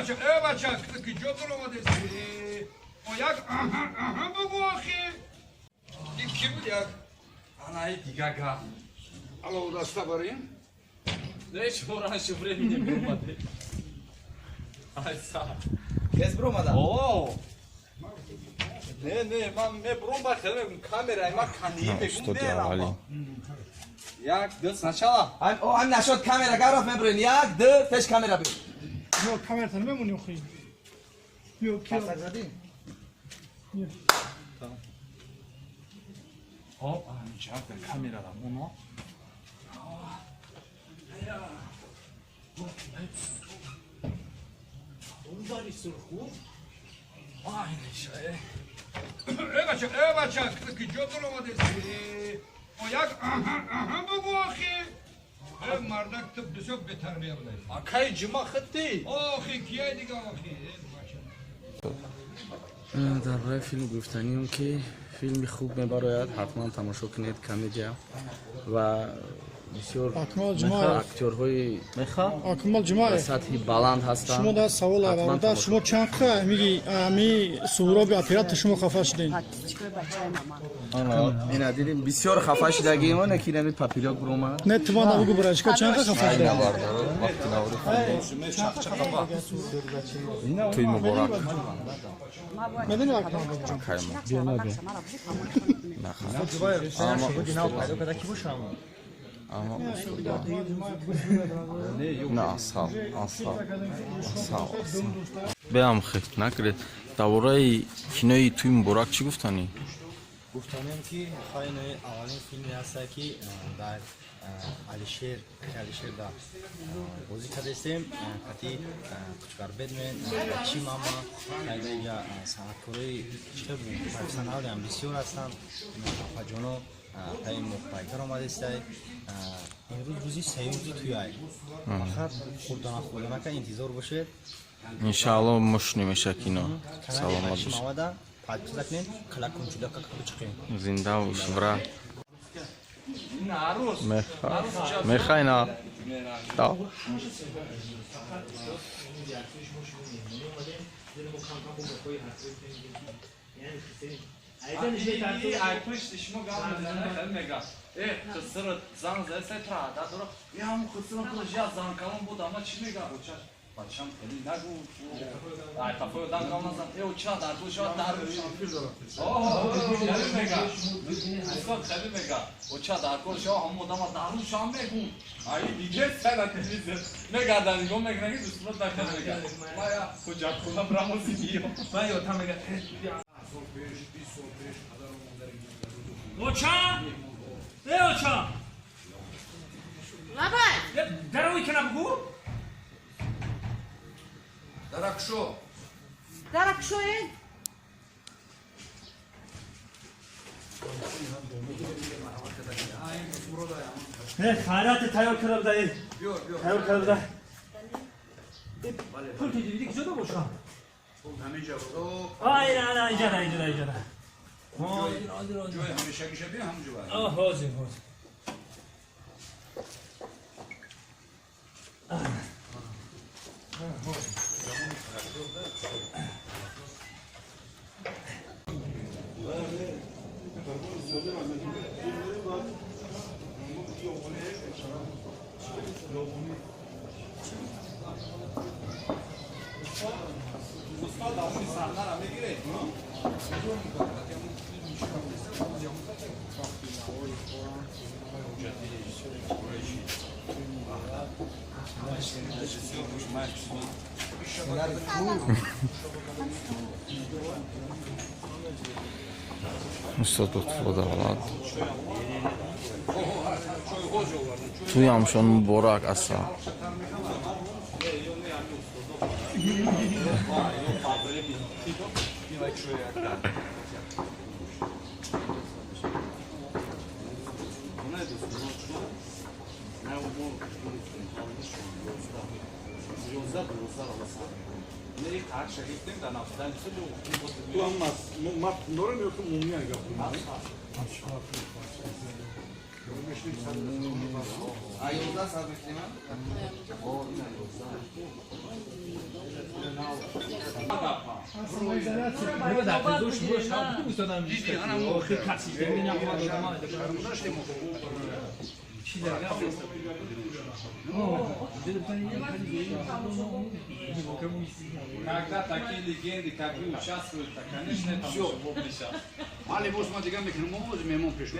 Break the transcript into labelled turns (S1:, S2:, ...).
S1: Бача, э бача, ки ҷо дуромадеси? О як аҳа аҳа бугу охи. Ин ки буд як?
S2: Анаи дига гап.
S1: Алло, даста барин?
S2: Не, шумо раньше времени биромадед. Айса.
S3: Кес биромада?
S2: О! Не, не, ман мебурам ба хеле мегум камераи ма кании
S4: На,
S2: мегум
S4: устоди
S2: мерам.
S4: аввалӣ.
S2: Як, ду, сначала.
S3: О, ҳам нашод камера гап мебурен. Як, ду, пеш камера бир.
S5: Ё камерата намемонӣ охи. Ё ки.
S3: Пасак задӣ?
S2: Хоп, анҷа камерара моно. Удари сурху. Айниша, э.
S1: Э бача, э бача, ки ҷо дуромадеси? О як аҳа аҳа бугу охи. Э мардак ту бисёр бетарбия будаи.
S2: Акай ҷума хитти.
S1: Охи, кияй дига охи. Э бача.
S6: Дар бораи филм гуфтанием, ки филми хуб мебарояд, ҳатман тамошо кунед, комедия ва бисёр
S5: Акмал Ҷумаев.
S6: актёрҳои
S5: Акмал
S6: ба
S5: Ҷумаев.
S6: сатҳи баланд ҳастанд.
S5: Шумо дар савол
S6: Ҳатман
S5: аввалда
S6: тамошо
S5: шумо чанд қа ами Суҳроби оператор шумо хафа шудем?
S7: Подписчикои бачаи мама.
S6: Ина дидим, бисёр хафа шудагим, оне ки нами папирёк буромад.
S5: Не, ту мана бугу, брачка, чанд қа хафа шудем?
S4: Вақти навори тӯй муборак.
S5: Медони, Акмал ҷон?
S4: Каймо. Ама устода. На, асал, асал, асал, асал. Беам хефт накаред. Дар бораи кинои тӯй муборак чӣ гуфтанӣ?
S8: Гуфтанем, ки хайнои аввалин филме ҳаста, ки дар Алишер, Алишер да бозӣ кардастем, кати Кучкарбедмен, чи мама хайдаига санъаткорои чӣ профессионалиам бисёр ҳастанд. Апаҷоно таи моҳпайкар омадестай. Имрӯз рӯзи сеюм, рӯзи туяй, фақат хурдана хурданака интизор бошед.
S4: Иншаалло, мошини меша кино. Саломат
S8: Канали
S4: бош.
S8: Мамада подписка кунед, калакунчудака бичиқем.
S4: Зинда бош, брат.
S2: Ин арӯс.
S4: Меха. Мехайна. Да.
S2: Ай пушти шумо гап мезанад, хеле мега. Э, хисрат зан зад се тра, да дора. Я ҳам хисрам худаш я зан калон буд, ама чӣ мега? Оча бачам хеле нагу. Ай қафои одам гап назан. Э, оча дар гӯша дар. О, хеле мега. Устод хеле мега. Оча дар гӯша ҳам одама дар рӯшам мегум. Ай диге сара телевизор. Мега дар нигоҳ мекунад, ки дӯстон дар хеле мега. Ма я ҳуҷҷат хона брамози биё. Ма ё та мега.
S1: Сол пеш, 20 сол пеш падару модари
S9: Оча! Э, оча!
S7: Лабай!
S9: Дарои кана бугу?
S1: Даракшо.
S7: Даракшое?
S9: Э, хайрати тайёр карда буда, э. Тайёр карда буда. Пул ки диди куҷода боша?
S1: Ҳаминҷа буд.
S9: Ай, на, на, инҷа, на, инҷа, на, инҷа, на.
S1: Ҷои ҳамешагиша би ҳамҷо.
S9: А, ҳозир, ҳозир.
S2: Устод, амуи саҳнара мегиред?
S4: Устод Лутфулло Давлат. Тӯямшон муборак, асал.
S1: Ту ҳам мат дорем ё ки умумӣ гап?
S3: А 11 сар мекунем? О, ина 11.
S1: Диди, ана мо. Шармдаштем.
S2: Когда такие легенды, как вы, участвуют, то, конечно, это
S1: Всё.
S2: мешабоб мешавад.
S1: Ман либос ма дига мекунам, мо меҳмон пешо.